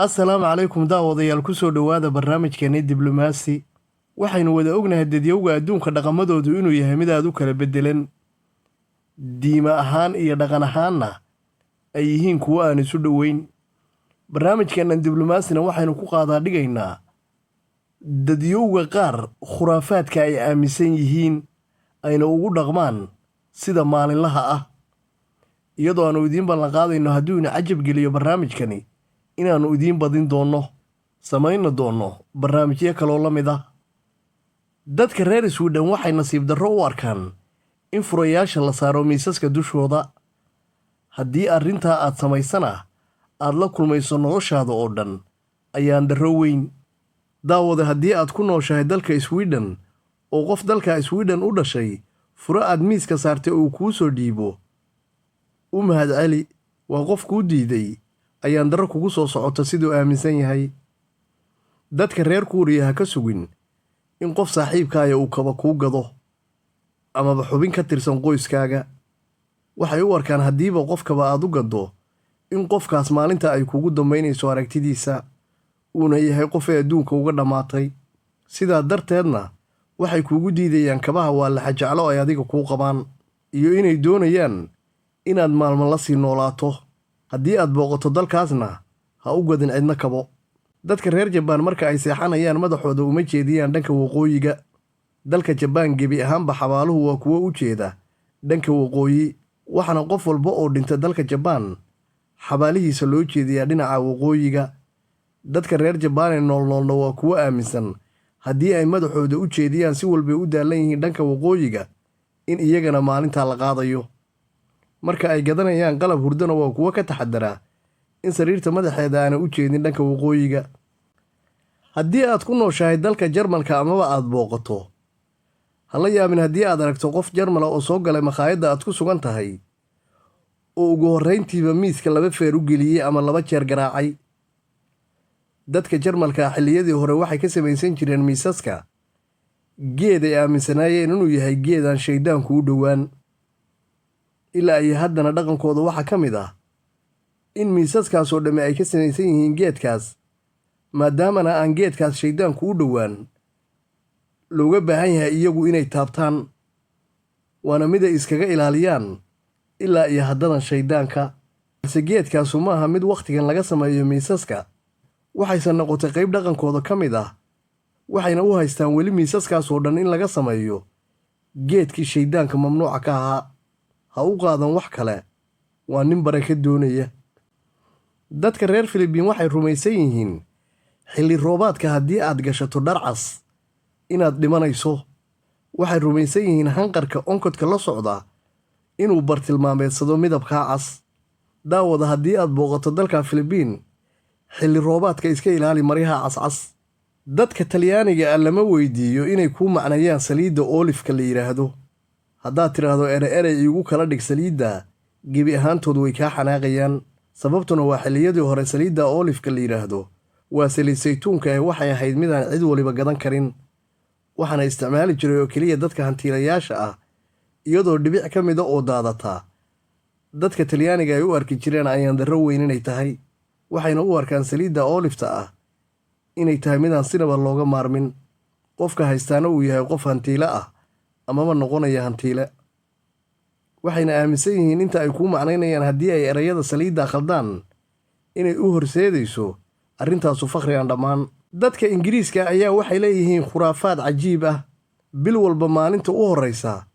Assalaamu calaykum daawadayaal, kusoo dhowaada barnaamijkeenii Diblomaasi. Waxaynu wada ognahay dadyowga adduunka dhaqamadoodu inuu yahay mid aad u kala beddelan, diima ahaan iyo dhaqan ahaanna ay yihiin kuwo aan isu dhoweyn. Barnaamijkeennan Diblomaasina waxaynu ku qaadaa dhigaynaa dadyowga qaar khuraafaadka ay aaminsan yihiin ayna ugu dhaqmaan sida maalinlaha ah, iyadoo aanu idiin ballan qaadayno hadduu ina cajab geliyo barnaamijkani inaannu idiin badin doonno, samayna doonno barnaamijyo kaloo la mid ah. Dadka reer Swidhen waxay nasiib darro u arkaan in furayaasha la saaro miisaska dushooda. Haddii arrintaa aad samaysana, aad la kulmayso noloshaada oo dhan ayaan darro weyn. Daawade, haddii aad ku nooshahay dalka Swidhen oo qof dalka Swidhen u dhashay furo aad miiska saartay uu kuu soo dhiibo, u mahadceli. Waa qof kuu diiday ayaan darro kugu soo socota siduu aaminsan yahay. Dadka reer Kuuriya ha ka sugin in qof saaxiibkaaya uu kaba kuu gado amaba xubin ka tirsan qoyskaaga. Waxay u arkaan haddiiba qofkaba aad u gaddo in qofkaas maalinta ay kugu dambaynayso aragtidiisa, uuna yahay qof ay adduunka uga dhammaatay. Sidaa darteedna waxay kuugu diidayaan kabaha waa laxajeclo ay adiga kuu qabaan iyo inay doonayaan inaad maalmo la sii noolaato. Haddii aad booqato dalkaasna, ha u gadin cidna kabo. Dadka reer Jabaan marka ay seexanayaan madaxooda uma jeediyaan dhanka waqooyiga. Dalka Jabaan gebi ahaanba xabaaluhu waa kuwo u jeeda dhanka waqooyi, waxaana qof walba oo dhinta dalka Jabaan xabaalihiisa loo jeediyaa dhinaca waqooyiga. Dadka reer Jabaan ee noolnoolna waa kuwo aaminsan haddii ay madaxooda u jeediyaan si walbay u daalan yihiin dhanka waqooyiga in iyagana maalintaa la qaadayo. Marka ay gadanayaan qalab hurdana, waa kuwo ka taxadaraa in sariirta madaxeeda aana u jeedin dhanka waqooyiga. Haddii aad ku nooshahay dalka Jarmalka amaba aad booqato, ha la yaabin haddii aad aragto qof Jarmala oo soo galay makhaayadda aad ku sugan tahay oo ugu horrayntiiba miiska laba feer u geliyey ama laba jeer garaacay. Dadka Jarmalka xilliyadii hore waxay ka samaysan jireen miisaska geed ay aaminsanaayeen inuu yahay geed aan shayddaanku u dhowaan. Ilaa iyo haddana dhaqankooda waxaa ka mid ah in miisaskaasoo dhammi ay ka samaysan yihiin geedkaas, maadaamana aan geedkaas shayddaanku u dhowaan, looga baahan yahay iyagu inay taabtaan, waana mid ay iskaga ilaaliyaan ilaa iyo haddadan shayddaanka. Balse geedkaasu ma aha mid wakhtigan laga sameeyo miisaska, waxayse noqotay qayb dhaqankooda ka mid ah, waxayna u haystaan weli miisaskaasoo dhan in laga sameeyo geedkii shayddaanka mamnuuca ka ahaa. Ha u qaadan wax kale, waa nin baraka doonaya. Dadka reer Filibiin waxay rumaysan yihiin xilli roobaadka haddii aad gashato dhar cas inaad dhimanayso. Waxay rumaysan yihiin hanqarka onkodka la socda inuu bartilmaameedsado midabkaa cas. Daawada, haddii aad booqato dalka Filibiin xilli roobaadka, iska ilaali maryaha cascas. Dadka Talyaaniga ah lama weydiiyo inay kuu macnayaan saliidda oolifka la yidhaahdo. Haddaad tidhaahdo "Ere erey iigu kala dhig saliidda", gebi ahaantood way kaa xanaaqayaan. Sababtuna waa xilliyadii hore saliidda oolifka la yidhaahdo, waa saliid saytuunka ee, waxay ahayd midaan cid waliba gadan karin, waxaana isticmaali jiray oo keliya dadka hantiilayaasha ah, iyadoo dhibic ka mida oo daadataa dadka Talyaaniga ay u arki jireen ayaan darro weyn inay tahay. Waxayna u arkaan saliidda oolifta ah inay tahay midaan sinaba looga maarmin, qofka haystaana uu yahay qof hantiile ah amaba noqonaya hantiile. Waxayna aaminsan yihiin inta ay kuu macnaynayaan haddii ay erayada saliidda khaldaan inay u horseedayso arrintaasu fakhri aan dhammaan. Dadka Ingiriiska ayaa waxay leeyihiin khuraafaad cajiib ah. Bil walba maalinta u horraysa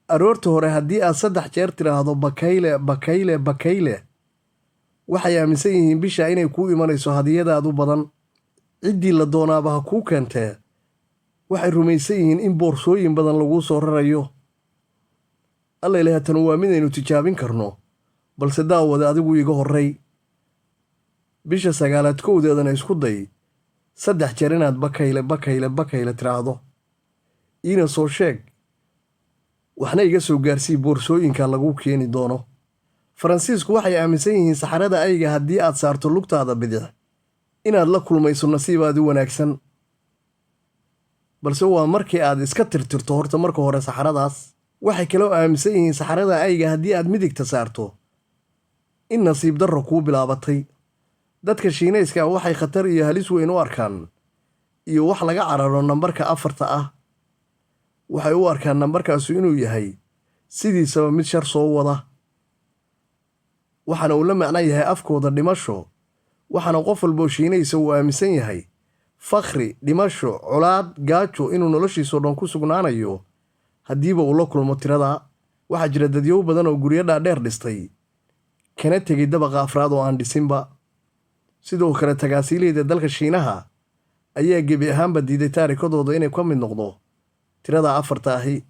aroorta hore, haddii aad 3 jeer tidhaahdo "Bakayle, bakayle, bakayle", waxay aaminsan yihiin bisha inay kuu imanayso hadiyadaadu badan, ciddii la doonaaba ha kuu keentee. Waxay rumaysan yihiin in boorsooyin badan laguu soo rarayo. Alla ilaah, tan waa midaynu tijaabin karno. Balse daawade, adigu iga horray, bisha sagaalaad kowdeedana isku day 3 jeer inaad "Bakayle, bakayle, bakayle" tidhaahdo, iina soo sheeg, waxna iga soo gaarsii boorsooyinka lagu keeni doono. Faransiisku waxay aaminsan yihiin saxarada ayga haddii aad saarto lugtaada bidix inaad la kulmayso nasiibaadi wanaagsan, balse waa markii aad iska tirtirto horta marka hore saxaradaas. Waxay kaloo aaminsan yihiin saxarada ayga haddii aad midigta saarto in nasiib darro kuu bilaabatay. Dadka Shiinayska waxay khatar iyo halis weyn u arkaan iyo wax laga cararo nambarka afarta ah. Waxay u arkaan nambarkaasu inuu yahay sidiisaba mid shar soo wada, waxaana uu la macno yahay afkooda dhimasho. Waxaana qof walboo Shiinaysa uu aaminsan yahay fakhri, dhimasho, colaad, gaajo inuu noloshiisao dhan ku sugnaanayo haddiiba uu la kulmo tiradaa. Waxaa jira dadyow badan oo guryo dhaadheer dhistay kana tegay dabaqa afraad oo aan dhisinba. Sidoo kale tagaasiileyda dalka Shiinaha ayaa gebi ahaanba diiday taarikadooda inay ka mid noqdo tirada afarta ahi.